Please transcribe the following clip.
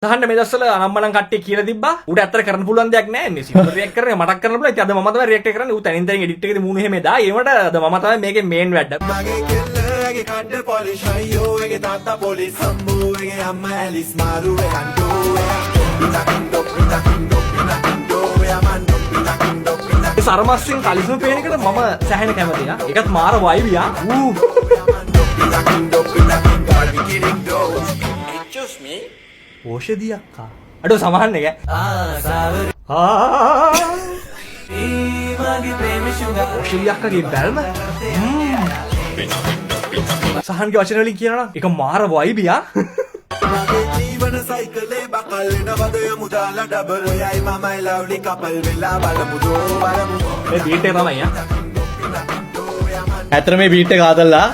සහන්න මේ දවස්වල අනම්මනම් කට්ටිය කියලා තිබ්බා. ඌට ඇත්තට කරන්න පුළුවන් දෙයක් නෑ. මේ සිංහල රියැක්ට් කරන්නේ මටක් කරන්න පුළුවන්. ඉතින් අද මම තමයි රියැක්ට් එක කරන්නේ. ඌ තනින් තනින් එඩිට් එකේදී මූණ එහෙම දා. ඒ වුණාට අද මම තමයි මේකේ මේන් වැඩ. මගේ කෙල්ලගේ කඩ පොලිෂ්, අයියෝ එගේ තාත්තා පොලිස්, අම්මෝ එගේ අම්මා ඇලිස්, මාරුවේ කණ්ඩෝ පිටකින්ඩෝ පිටකින්ඩෝ පිටකින්ඩෝ යමන්ඩෝ පිටකින්ඩෝ පිටකින්ඩෝ. ඒ සරමස්සින් කලිසම පේන එකට මම සෑහෙන කැමතියි ආ. ඒකත් මාර වයිබ් යා. ඌ පිටකින්ඩෝ පිටකින්ඩෝ පිටකින්ඩෝ. Excuse me. ඕෂධි අක්කා. අඩෝ සමහන් එක. ආ. ඕෂධි අක්කගේ බැල්ම. සහන්ගේ වචන වලින් කියනවා නම් ඒක මාර වයිබ් යා. මගේ ජීවන සයිකලේ බකල් වෙනවද, යමු දාලා ඩබල්, ඔයයි මමයි ලව්ලි කපල් වෙලා බලමු දෝ බලමු. මේ බීට් එක තමයි යා. ඇත්තට මේ බීට් එක ආතල්ලා.